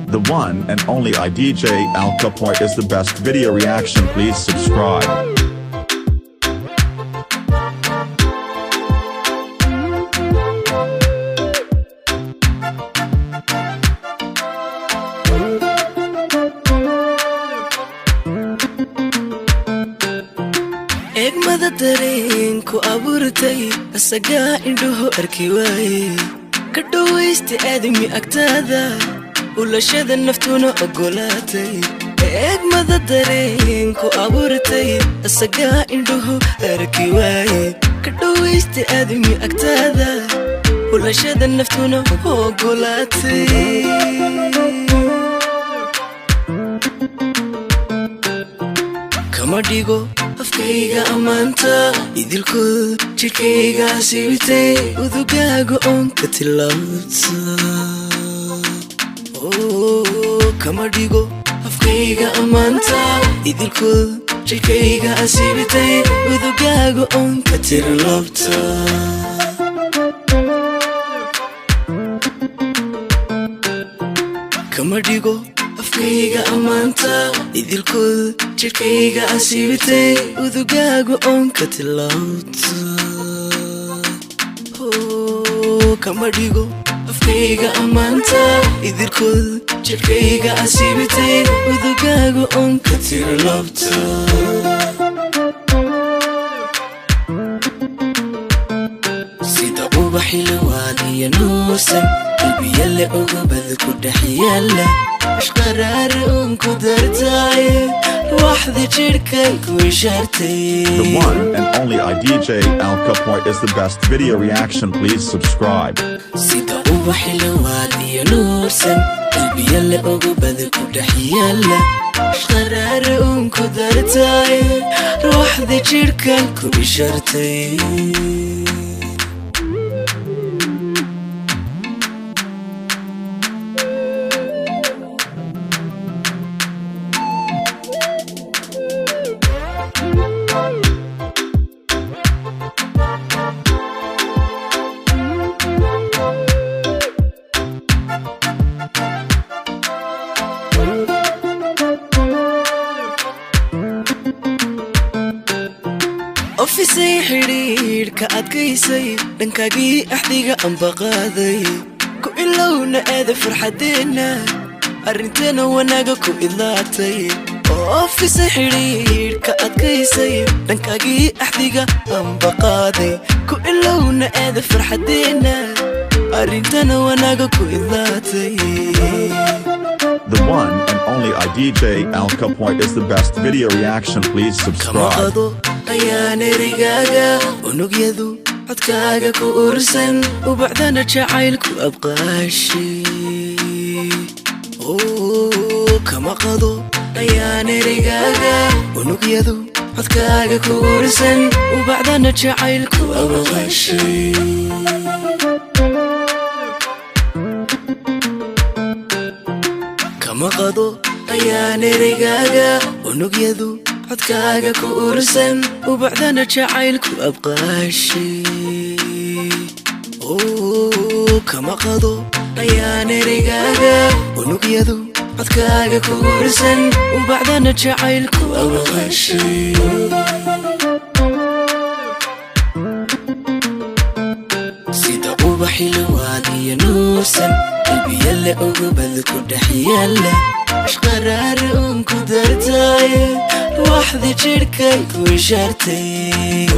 The one and only IDJ Al Capoy is the best video reaction. Please subscribe. Eegmada dareenku abuurtay asagaa indhuhu arki waaye, ka dhowaysta aadami agtaada, ulashada naftuna oggolaatay. Eegmada dareenku abuurtay asagaa indhuhu arki waaye, ka dhowaysta aadami agtaada, ulashada naftuna oggolaatay. Kama dhigo afkayga ammaanta idilkood, jidhkayga siibitay udugaaga oon ka tilaabta. Kama dhigo afkayga ammaanta idilkood, jidhkayga asiibitay udugaaga oon ka tirlaabta. Kama dhigo afkayga ammaanta idilkood, jidhkayga asiibitay udugaaga oon ka tilaabta. Kama dhigo afkayga ammaanta idilkood, jidhkayga asiibitay udugaaga oon ka tirlaabta. Sida ubaxilawaad iyo nuursan qalbiyale ugubada ku dhex yaala, ashqaraar uun ku dartay, ruuxda jidhkay ku ishaartay. The one and only IDJ Al Capoy is the best video reaction. Please subscribe. Sida ubaxilawaad iyo nuursan qalbiyale ugubada ku dhex yaala, ashqaraar uun ku dartay, ruuxda jidhkay ku ishaartay. Ofisay xidhiidhka adkaysay, dhankaagii axdiga anbaqaaday, ku ilowna aada farxadeenna, arrinteena wanaaga ku idlaatay. Ofisay xidhiidhka adkaysay, dhankaagii axdiga anbaqaaday, ku ilowna aada farxadeenna, arrintana wanaaga ku idlaatay. The one and only IDJ Al Capoy is the best video reaction. Please Kama subscribe. qado ayaan erigaaga, unugyadu codkaaga ku ursan, ubacdana jacaylku abqaashi. Kama qado ayaan erigaaga, unugyadu codkaaga ku ursan, ubacdana jacaylku abqaashi. Kama qado ayaan erigaaga, unugyadu codkaaga ku ursan, ubacdana jacaylku abqaashi. Kama qado ayaan erigaaga, unugyadu codkaaga ku ursan, ubacdana jacaylku abqaashi. Sida ubaxilawaad iyo nuursan qalbiyale ugubada ku dhex yaala, ashqaraar uun ku dartay, ruuxda jidhkay ku ishaartay.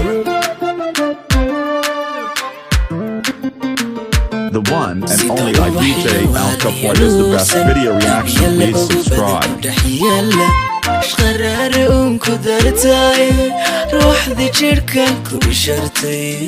The one and only IDJ Al Capoy is the best video reaction. Please subscribe. Ashqaraar uun ku dartay, ruuxda jidhkay ku ishaartay.